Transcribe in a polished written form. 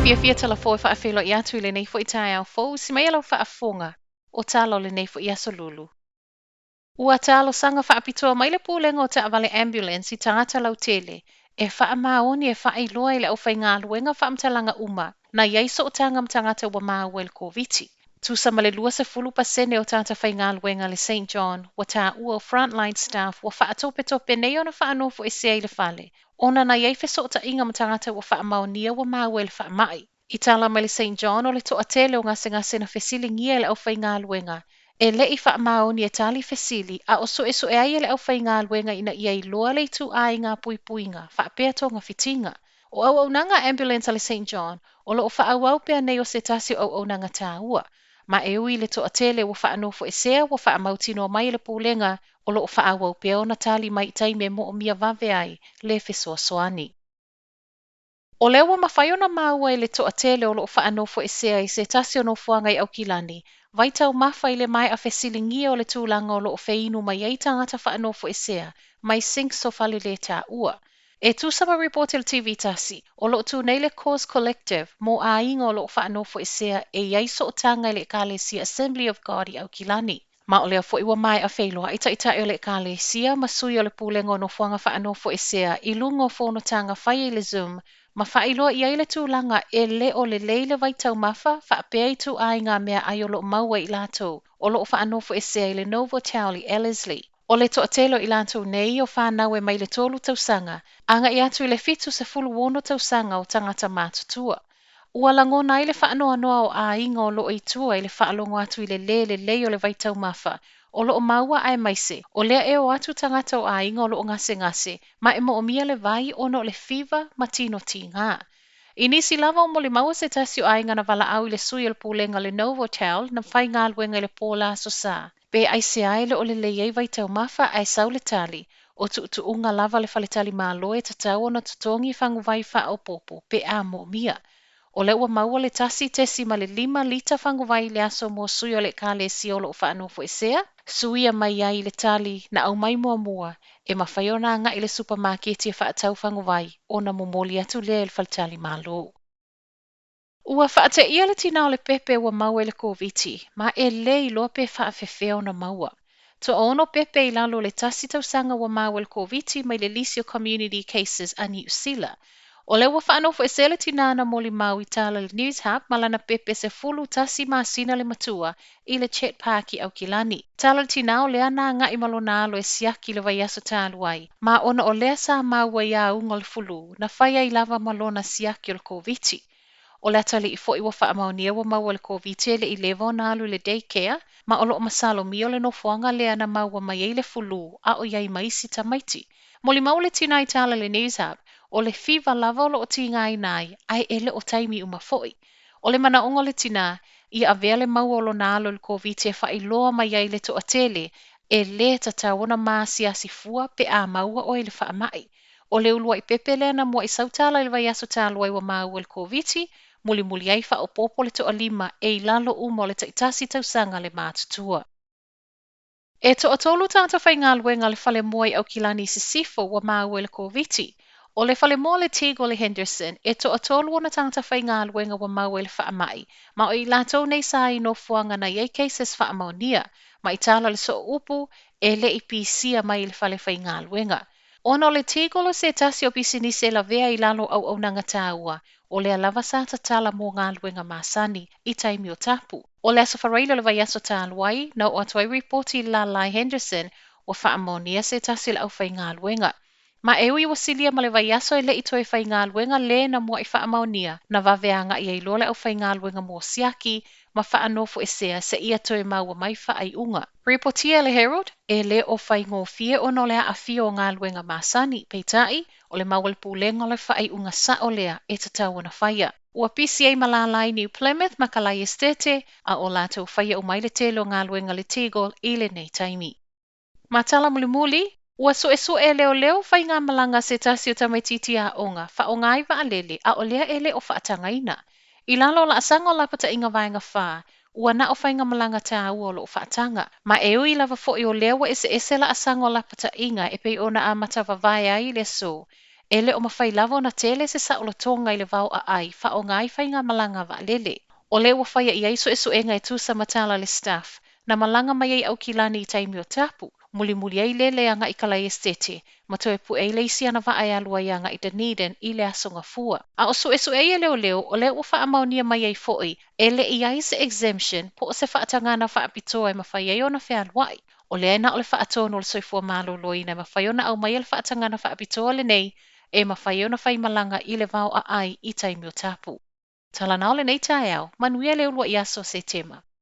fiafia Talafou e faafeiloai atu i lenei foi taeao fou, si mai e lau faafofoga o tala o lenei foi aso Lulu. Ua talosaga faapitoa mai le Pulega o Taavale Ambulance i tagata lautele e faamaoni e faailoa i le aufaigaluega faamatalaga uma na i ai sootaga ma tagata ua maua i le Koviti. Tusa ma le 20% o tagata faigaluega a le St John ua taua o frontline staff ua faatopetope nei ona faanofoesea i le fale ona na i ai fesootaiga ma tagata ua faamaonia ua maua i le faamai. I tala mai le St John o le toatele o gasegase na fesiligia e le aufaigaluega e le i faamaoni e tali fesili a o suesue ai e le aufaigaluega ina ia iloa le ituaiga puipuiga faapea togafitiga. O auaunaga ambulance a le St John o loo faaauau pea nei o se tasi o auaunaga taua, ma e ui i le toatele ua faanofoesea ua faamautinoa mai e le Pulega o loo faaauau pea ona tali mai i taimi e moomia vave ai le fesoasoani. O lea ua mafai ona maua e le toatele o loo faanofoesea i se tasi o nofoaga i Aukilani, vaitaumafa i le maea fesiligia o le tulaga o loo feinu mai ai tagata faanofoesea mai sinks o fale le taua. E tusa ma ripoti a le TV tasi, o loo tu nei le Cause Collective mo aiga o loo faanofoesea e i ai sootaga i le Ekalesia Assembly of God i Aukilani. Ma o lea foi ua maea feiloai taitai o le Ekalesia ma sui o le Pulega o Nofoaga Faanofoesea i luga o fonotaga faia i le Zoom ma faailoa i ai le tulaga e le o lelei le vaitaumafa faapea ituaiga meaai o loo maua i latou o loo faanofoesea i le Novotel i Ellerslie. O le toatele o i latou nei o fanau e mai le 3 tausaga agai atu i le 76 tausaga o tagata matutua. Ua lagona ai le faanoanoa o aiga o loo i tua i le faalogo atu i le lē lelei o le vaitaumafa o loo maua aemaise o lea e o atu tagata o aiga o loo gasegase ma e moomia le vai ona o le fiva ma tino tigā. I nisi lava o molimau se tasi o aiga na valaau i le sui o le Pulega o le Novotel na faigaluega i le pō la Aso Sa. Pe aisea e le o lelei ai vaitaumafa ae sau le tali o tuutuuga lava le faletalimalo e tatau ona totogi faguvai faaopoopo pe a moomia. O lea ua maua le 1.5 lita faguvai i le aso mo sui o le Ekalesia o loo faanofoesea, suia mai ai i le tali na aumai muamua e mafai ona agai i le supamaketi e faatau faguvai ona momoli atu lea i le faletalimalo. Ua faateia le tinā o le pepe ua maua i le Koviti, ma e le iloa pe faafefea ona maua. Toaono pepe i lalo o le 1 tausaga ua maua i le Koviti mai le lisi o Community Cases a Niu Sila. O lea ua faanofoesea le tinā na molimau i tala le News Hub ma lana pepe 11 masina le matua i le Chet Park i Aukilani. Tala le tinā o lea na agai ma lona alo e siaki le vaiaso talu ai, ma ona o lea sa maua i auga o le fulu, na fai ai lava ma lona siaki o le Koviti. O le atalii foi ua faamaonia ua maua le Koviti e le i leva ona alu i le daycare, ma o loo masalomia o le nofoaga lea na maua mai ai le fulu a o i ai ma isi tamaiti. Molimau le tinā i tala le News Hub, o le fiva lava o loo tigaina ai, ae e le o taimi uma foi. O le manaoga o le tinā, ia avea le maua o lona alo i le Koviti e faailoa mai ai le toatele e lē tatau ona maasiasi fua pe a maua oe i le faamai. O le uluai pepe lea na muai sau tala i le vaiaso talu ai ua maua i le Koviti, mulimuli ai faaopoopo le toalima e i lalo uma o le 11 tausaga le matutua. E toatolu tagata faigaluega le falemoa i Aukilani i Sisifo ua maua i le Koviti. O le falemoa le Teagle i Henderson, e toatolu ona tagata faigaluega ua maua i le faamai, ma o i latou nei sa i nofoaga na i ai cases faamaonia, ma i tala le sooupu e le i pisia mai i le fale faigaluega. Ona o le Teagle o se tasi o pisinisi e lavea i lalo auaunaga taua, o lea lava sa tatala mo galuega masani i taimi o tapu. O le aso Faraile o le vaiaso talu ai, na oo atu ai ripoti i le lālā Henderson ua faamaonia se tasi o le aufaigaluega. Ma e ui ua silia ma le vaiaso e le i toe faigaluega le na muai faamaonia, na vave agai ai loa le aufaigaluega mo siaki ma faanofoesea seia toe maua mai faaiuga. Ripotia e le Herald, e le o faigofie ona o le aafia o galuega masani, peitai, o le maua le pulega o le faaiuga sao lea e tatau ona faia. Ua pisi ai ma lālā i New Plymouth ma ka lae estete, a o latou faia uma ai le tele o galuega le Teagle i lenei taimi. Ma tala mulimuli, ua suesue e leoleo faigamalaga se tasi o tamaitiiti aoga, faaaoga ai vaalele, a o lea e le o faatagaina. I lalo o laasaga o lapataiga vaega 4, ua na o faigamalaga taua o loo faataga. Ma e ui lava foi o lea ua eseese laasaga o lapataiga e pei ona amata vavae ai i le aso. E le o mafai lava ona tele se saolotoga i le vao aai e faaaoga ai faigamalaga a vaalele. O lea ua faia i ai suesuega e tusa ma tala a le Staff, na malaga mai ai Aukilani i taimi o tapu, mulimuli ai lele agai i Kalae Esete, ma toe pue ai le isi ana vaa e alu ai agai Dunedin i le Aso Gafua. A o suesue ai a leoleo, o lea ua faamaonia mai ai foi, e le i ai se exemption po o se faatagaga faapitoa e mafai ai ona fealuai. O lea e na o le faatonu o le Soifua Maloloina e mafai ona aumaia le faatagaga faapitoa lenei e mafai ai ona faimalaga i le vao aai i taimi o tapu. Talanao lenei taeao, manuia le uluai aso o Setema.